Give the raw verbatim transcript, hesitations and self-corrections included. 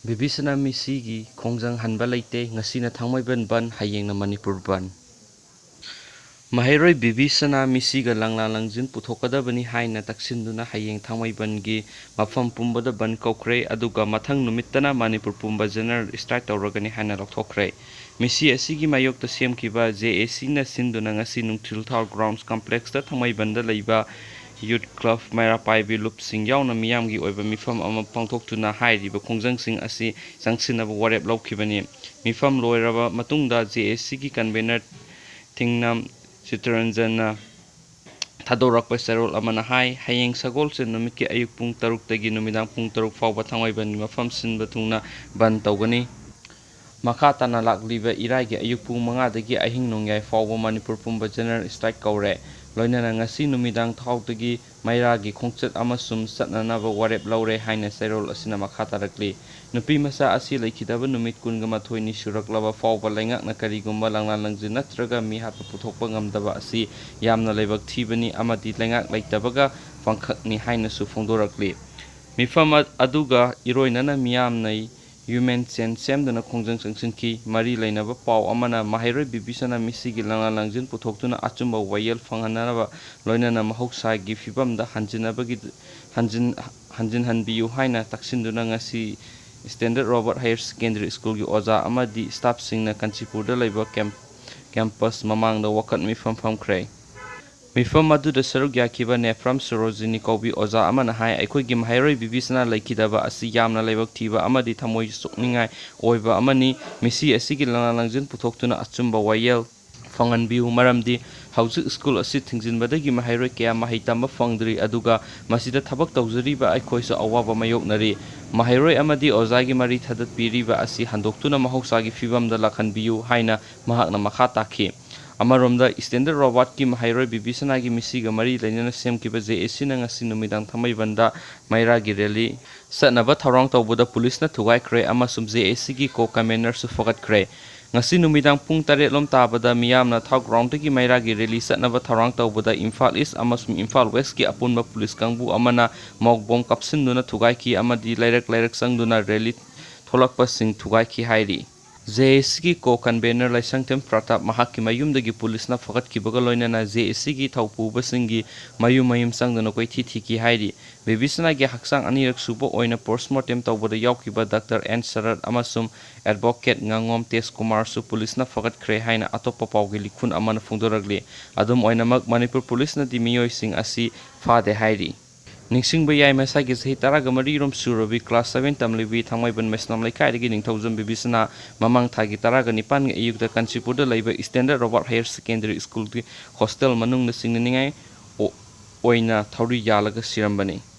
ꯕꯤꯕꯤꯁꯅꯥ ꯃꯤꯁꯤꯒꯤ ꯈꯣꯡꯖꯪ ꯍꯟꯕ ꯂꯩꯇꯦ꯫ ꯉꯁꯤꯅ ꯊꯥꯡꯃꯩꯕꯟ ꯕꯟ, ꯍꯌꯦꯡꯅ ꯃꯅꯤꯄꯨꯔ ꯕꯟ꯫ ꯃꯍꯩꯔꯣꯏ ꯕꯤꯕꯤꯁꯅꯥ ꯃꯤꯁꯤꯒ ꯂꯪꯂꯥ ꯂꯪꯖꯤꯟ ꯄꯨꯊꯣꯛꯀꯗꯕꯅꯤ ꯍꯥꯏꯅ ꯇꯛꯁꯤꯟꯗꯨꯅ ꯍꯌꯦꯡ ꯊꯥꯡꯃꯩꯕꯟꯒꯤ ꯃꯐꯝ ꯄꯨꯝꯕꯗ ꯕꯟ ꯀꯧꯈ꯭ꯔꯦ꯫ ꯑꯗꯨꯒ ꯃꯊꯪ ꯅꯨꯃꯤꯠꯇꯅ ꯃꯅꯤꯄꯨꯔ ꯄꯨꯝꯕ ꯖꯦꯅꯔꯦꯜ ꯁ꯭ꯇ꯭ꯔꯥꯏꯛ ꯇꯧꯔꯒꯅꯤ ꯍꯥꯏꯅ ꯂꯥꯎꯊꯣꯛꯈ꯭ꯔꯦ꯫ ꯃꯤꯁꯤ ꯑꯁꯤꯒꯤ ꯃꯥꯌꯣꯛꯇ ꯁꯦꯝꯈꯤꯕ ꯖꯦ ꯑꯦ ꯁꯤꯅ ꯁꯤꯟꯗꯨꯅ ꯉꯁꯤ ꯅꯨꯡꯊꯤꯜ ꯊꯥꯎ ꯒ꯭ꯔꯥꯎꯟꯁ ꯀꯝꯄ꯭ꯂꯦꯛꯁꯇ ꯊꯥꯡꯃꯩꯕꯟꯗ ꯂꯩꯕ ꯌꯨꯠ ꯀ꯭ꯂꯕ ꯃꯩꯔꯥ ꯄꯥꯏꯕꯤ ꯂꯨꯞꯁꯤꯡ ꯌꯥꯎꯅ ꯃꯤꯌꯥꯝꯒꯤ ꯑꯣꯏꯕ ꯃꯤꯐꯝ ꯑꯃ ꯄꯥꯡꯊꯣꯛꯇꯨꯅ ꯍꯥꯏꯔꯤꯕ ꯈꯣꯡꯖꯪꯁꯤꯡ ꯑꯁꯤ ꯆꯪꯁꯤꯟꯅꯕ ꯋꯥꯔꯦꯞ ꯂꯧꯈꯤꯕꯅꯤ꯫ ꯃꯤꯐꯝ ꯂꯣꯏꯔꯕ ꯃꯇꯨꯡꯗ ꯖꯦ ꯑꯦ ꯁꯤꯒꯤ ꯀꯟꯚꯦꯅꯔ ꯊꯤꯡꯅꯝ ꯆꯤꯇꯔꯟꯖꯟꯅ ꯊꯥꯗꯣꯔꯛꯄ ꯆꯦꯔꯣꯜ ꯑꯃꯅ ꯍꯥꯏ, ꯍꯌꯦꯡ ꯁꯒꯣꯜꯁꯦꯟ ꯅꯨꯃꯤꯠꯀꯤ ꯑꯌꯨꯛ ꯄꯨꯡ ꯇꯔꯨꯛꯇꯒꯤ ꯅꯨꯃꯤꯗꯥꯡ ꯄꯨꯡ ꯇꯔꯨꯛ ꯐꯥꯎꯕ ꯊꯥꯡꯃꯩꯕꯟꯒꯤ ꯃꯐꯝ ꯁꯤꯟꯕ ꯊꯨꯡꯅ ꯕꯟ ꯇꯧꯒꯅꯤ꯫ ꯃꯈꯥ ꯇꯥꯅ ꯂꯥꯛꯂꯤꯕ ꯏꯔꯥꯏꯒꯤ ꯑꯌꯨꯛ ꯄꯨꯡ ꯃꯉꯥꯗꯒꯤ ꯑꯍꯤꯡ ꯅꯣꯡꯌꯥꯏ ꯐꯥꯎꯕ ꯃꯅꯤꯄꯨꯔ ꯄꯨꯝꯕ ꯖꯦꯅꯔꯦꯜ ꯁ꯭ꯇ꯭ꯔꯥꯏꯛ ꯀꯧꯔꯦ꯫ ꯂꯣꯏꯅꯅ ꯉꯁꯤ ꯅꯨꯃꯤꯗꯥꯡ ꯊꯥꯎꯗꯒꯤ ꯃꯩꯔꯥꯒꯤ ꯈꯣꯡꯆꯠ ꯑꯃꯁꯨꯡ ꯆꯠꯅꯅꯕ ꯋꯥꯔꯦꯞ ꯂꯧꯔꯦ ꯍꯥꯏꯅ ꯆꯦꯔꯣꯜ ꯑꯁꯤꯅ ꯃꯈꯥ ꯇꯥꯔꯛꯂꯤ꯫ ꯅꯨꯄꯤ ꯃꯆꯥ ꯑꯁꯤ ꯂꯩꯈꯤꯗꯕ ꯅꯨꯃꯤꯠ ꯀꯨꯟꯒ ꯃꯥꯊꯣꯏꯅꯤ ꯁꯨꯔꯛꯂꯕ ꯐꯥꯎꯕ ꯂꯩꯉꯥꯛꯅ ꯀꯔꯤꯒꯨꯝꯕ ꯂꯪꯂꯥ ꯂꯪꯖꯤꯟ ꯅꯠꯇ꯭ꯔꯒ ꯃꯤꯍꯥꯠꯄ ꯄꯨꯊꯣꯛꯄ ꯉꯝꯗꯕ ꯑꯁꯤ ꯌꯥꯝꯅ ꯂꯥꯏꯕꯛ ꯊꯤꯕꯅꯤ ꯑꯃꯗꯤ ꯂꯩꯉꯥꯛ ꯂꯩꯇꯕꯒ ꯄꯥꯡꯈꯛꯅꯤ ꯍꯥꯏꯅꯁꯨ ꯐꯣꯡꯗꯣꯔꯛꯂꯤ꯫ ꯃꯤꯐꯝ ꯑ-, ꯑꯗꯨꯒ ꯏꯔꯣꯏꯅꯅ ꯃꯤꯌꯥꯝꯅ ꯍ꯭ꯌꯨꯃꯦꯟ ꯆꯦꯟ ꯁꯦꯝꯗꯨꯅ ꯈꯣꯡꯖꯪ ꯆꯪꯁꯤꯟꯈꯤ꯫ ꯃꯔꯤ ꯂꯩꯅꯕ ꯄꯥꯎ ꯑꯃꯅ ꯃꯍꯩꯔꯣꯏ ꯕꯤꯕꯤꯁꯅꯥ ꯃꯤꯁꯤꯒꯤ ꯂꯪꯂꯥ ꯂꯪꯖꯤꯟ ꯄꯨꯊꯣꯛꯇꯨꯅ ꯑꯆꯨꯝꯕ ꯋꯥꯌꯦꯜ ꯐꯪꯍꯟꯅꯕ, ꯂꯣꯏꯅꯅ ꯃꯍꯧꯁꯥꯒꯤ ꯐꯤꯕꯝꯗ ꯍꯟꯖꯤꯟꯅꯕꯒꯤ, ꯍꯟꯖꯤꯟ-, ꯍꯟꯖꯤꯟꯍꯟꯕꯤꯌꯨ ꯍꯥꯏꯅ ꯇꯛꯁꯤꯟꯗꯨꯅ ꯉꯁꯤ ꯁ꯭ꯇꯦꯟꯗꯔꯗ ꯔꯣꯕꯥꯔꯠ ꯍꯥꯌꯔ ꯁꯦꯀꯦꯟꯗꯔꯤ ꯁ꯭ꯀꯨꯜꯒꯤ ꯑꯣꯖꯥ ꯑꯃꯗꯤ ꯁ꯭ꯇꯥꯐꯁꯤꯡꯅ ꯀꯥꯟꯆꯤꯄꯨꯔꯗ ꯂꯩꯕ ꯀꯦꯝꯞ-, ꯀꯦꯝꯄꯁ ꯃꯃꯥꯡꯗ ꯋꯥꯀꯠ ꯃꯤꯐꯝ ꯐꯝꯈ꯭ꯔꯦ꯫ ꯃꯤꯐꯝ ꯑꯗꯨꯗ ꯁꯔꯨꯛ ꯌꯥꯈꯤꯕ ꯅꯦꯐ꯭ꯔꯝ ꯁꯣꯔꯣꯖꯤꯅꯤ ꯀꯧꯕꯤ ꯑꯣꯖꯥ ꯑꯃꯅ ꯍꯥꯏ, ꯑꯩꯈꯣꯏꯒꯤ ꯃꯍꯩꯔꯣꯏ ꯕꯤꯕꯤꯁꯅꯥ ꯂꯩꯈꯤꯗꯕ ꯑꯁꯤ ꯌꯥꯝꯅ ꯂꯥꯏꯕꯛ ꯊꯤꯕ ꯑꯃꯗꯤ ꯊꯃꯣꯏ ꯁꯣꯛꯅꯤꯡꯉꯥꯏ ꯑꯣꯏꯕ ꯑꯃꯅꯤ꯫ ꯃꯤꯁꯤ ꯑꯁꯤꯒꯤ ꯂꯪꯂꯥ ꯂꯪꯖꯤꯟ ꯄꯨꯊꯣꯛꯇꯨꯅ ꯑꯆꯨꯝꯕ ꯋꯥꯌꯦꯜ ꯐꯪꯍꯟꯕꯤꯌꯨ, ꯃꯔꯝꯗꯤ ꯍꯧꯖꯤꯛ ꯁ꯭ꯀꯨꯜ ꯑꯁꯤ ꯊꯤꯡꯖꯤꯟꯕꯗꯒꯤ ꯃꯍꯩꯔꯣꯏ ꯀꯌꯥ ꯃꯍꯩ ꯇꯝꯕ ꯐꯪꯗ꯭ꯔꯤ, ꯑꯗꯨꯒ ꯃꯁꯤꯗ ꯊꯕꯛ ꯇꯧꯖꯔꯤꯕ ꯑꯩꯈꯣꯏꯁꯨ ꯑꯋꯥꯕ ꯃꯥꯌꯣꯛꯅꯔꯤ꯫ ꯃꯍꯩꯔꯣꯏ ꯑꯃꯗꯤ ꯑꯣꯖꯥꯒꯤ ꯃꯔꯤ ꯊꯗꯠꯄꯤꯔꯤꯕ ꯑꯁꯤ ꯍꯟꯗꯣꯛꯇꯨꯅ ꯃꯍꯧꯁꯥꯒꯤ ꯐꯤꯕꯝꯗ ꯂꯥꯛꯍꯟꯕꯤꯌꯨ ꯍꯥꯏꯅ ꯃꯍꯥꯛꯅ ꯃꯈꯥ ꯇꯥꯈꯤ꯫ ꯑꯃꯔꯣꯝꯗ, ꯁ꯭ꯇꯦꯟꯗꯔꯗ ꯔꯣꯕꯥꯔꯠꯀꯤ ꯃꯍꯩꯔꯣꯏ ꯕꯤꯕꯤꯁꯅꯥꯒꯤ ꯃꯤꯁꯤꯒ ꯃꯔꯤ ꯂꯩꯅꯅ ꯁꯦꯝꯈꯤꯕ ꯖꯦ ꯑꯦ ꯁꯤꯅ ꯉꯁꯤ ꯅꯨꯃꯤꯗꯥꯡ ꯊꯥꯡꯃꯩꯕꯟꯗ ꯃꯩꯔꯥꯒꯤ ꯔꯦꯂꯤ ꯆꯠꯅꯕ ꯊꯧꯔꯥꯡ ꯇꯧꯕꯗ ꯄꯨꯂꯤꯁꯅ ꯊꯨꯒꯥꯏꯈ꯭ꯔꯦ ꯑꯃꯁꯨꯡ ꯖꯦ ꯑꯦ ꯁꯤꯒꯤ ꯀꯣ ꯀꯟꯚꯦꯅꯔꯁꯨ ꯐꯒꯠꯈ꯭ꯔꯦ꯫ ꯉꯁꯤ ꯅꯨꯃꯤꯗꯥꯡ ꯄꯨꯡ ꯇꯔꯦꯠ ꯂꯣꯝ ꯇꯥꯕꯗ ꯃꯤꯌꯥꯝꯅ ꯊꯥꯎ ꯒ꯭ꯔꯥꯎꯟꯗꯒꯤ ꯃꯩꯔꯥꯒꯤ ꯔꯦꯂꯤ ꯆꯠꯅꯕ ꯊꯧꯔꯥꯡ ꯇꯧꯕꯗ ꯏꯝꯐꯥꯜ ꯏꯁ ꯑꯃꯁꯨꯡ ꯏꯝꯐꯥꯜ ꯋꯦꯁꯀꯤ ꯑꯄꯨꯟꯕ ꯄꯨꯂꯤꯁ ꯀꯥꯡꯕꯨ ꯑꯃꯅ ꯃꯣꯛ ꯕꯣꯝ ꯀꯥꯞꯁꯤꯟꯗꯨꯅ ꯊꯨꯒꯥꯏꯈꯤ ꯑꯃꯗꯤ ꯂꯩꯔꯛ ꯂꯩꯔꯛ ꯆꯪꯗꯨꯅ ꯔꯦꯂꯤ ꯊꯣꯛꯂꯛꯄꯁꯤꯡ ꯊꯨꯒꯥꯏꯈꯤ ꯍꯥꯏꯔꯤ꯫ ꯖꯦ ꯑꯦ ꯁꯤꯒꯤ ꯀꯣ ꯀꯟꯚꯦꯅꯔ ꯂꯥꯏꯁꯪꯊꯦꯝ ꯄ꯭ꯔꯇꯥꯞ ꯃꯍꯥꯛꯀꯤ ꯃꯌꯨꯝꯗꯒꯤ ꯄꯨꯂꯤꯁꯅ ꯐꯒꯠꯈꯤꯕꯒ ꯂꯣꯏꯅꯅ ꯖꯦ ꯑꯦ ꯁꯤꯒꯤ ꯊꯧꯄꯨꯕꯁꯤꯡꯒꯤ ꯃꯌꯨꯝ ꯃꯌꯨꯝ ꯆꯪꯗꯨꯅ ꯀꯣꯏꯊꯤ ꯊꯤꯈꯤ ꯍꯥꯏꯔꯤ꯫ ꯕꯤꯕꯤꯁꯅꯥꯒꯤ ꯍꯛꯆꯥꯡ ꯑꯅꯤꯔꯛ ꯁꯨꯕ ꯑꯣꯏꯅ ꯄꯣꯁꯃꯣꯔꯇꯦꯝ ꯇꯧꯕꯗ ꯌꯥꯎꯈꯤꯕ ꯗꯥꯛꯇꯔ ꯑꯦꯟ ꯁꯔꯠ ꯑꯃꯁꯨꯡ ꯑꯦꯗꯚꯣꯀꯦꯠ ꯉꯥꯉꯣꯝ ꯇꯦꯖꯀꯨꯃꯥꯔꯁꯨ ꯄꯨꯂꯤꯁꯅ ꯐꯒꯠꯈ꯭ꯔꯦ ꯍꯥꯏꯅ ꯑꯇꯣꯞꯄ ꯄꯥꯎꯒꯤ ꯂꯤꯈꯨꯟ ꯑꯃꯅ ꯐꯣꯡꯗꯣꯔꯛꯂꯤ꯫ ꯑꯗꯨꯝ ꯑꯣꯏꯅꯃꯛ, ꯃꯅꯤꯄꯨꯔ ꯄꯨꯂꯤꯁꯅꯗꯤ ꯃꯤꯑꯣꯏꯁꯤꯡ ꯑꯁꯤ ꯐꯥꯗꯦ ꯍꯥꯏꯔꯤ꯫ ꯅꯤꯡꯁꯤꯡꯕ ꯌꯥꯏ, ꯃꯁꯥꯒꯤ ꯆꯍꯤ ꯇꯔꯥꯒ ꯃꯔꯤ ꯔꯣꯝ ꯁꯨꯔꯕꯤ class seven ꯇꯝꯂꯤꯕꯤ ꯊꯥꯡꯃꯩꯕꯟ ꯃꯩꯁꯅꯥꯝ ꯂꯩꯀꯥꯏꯗꯒꯤ ꯅꯤꯡꯊꯧꯖꯝ ꯕꯤꯕꯤꯁꯅꯥ ꯃꯃꯥꯡ ꯊꯥꯒꯤ ꯇꯔꯥꯒ ꯅꯤꯄꯥꯟꯒꯤ ꯑꯌꯨꯛꯇ ꯀꯥꯟꯆꯤꯄꯨꯔꯗ ꯂꯩꯕ Standard Robert Higher Secondary Schoolꯒꯤ hostel ꯃꯅꯨꯡꯗ ꯆꯤꯡꯅꯅꯤꯡꯉꯥꯏ ꯑꯣ-, ꯑꯣꯏꯅ ꯊꯧꯔꯤ ꯌꯥꯜꯂꯒ ꯁꯤꯔꯝꯕꯅꯤ꯫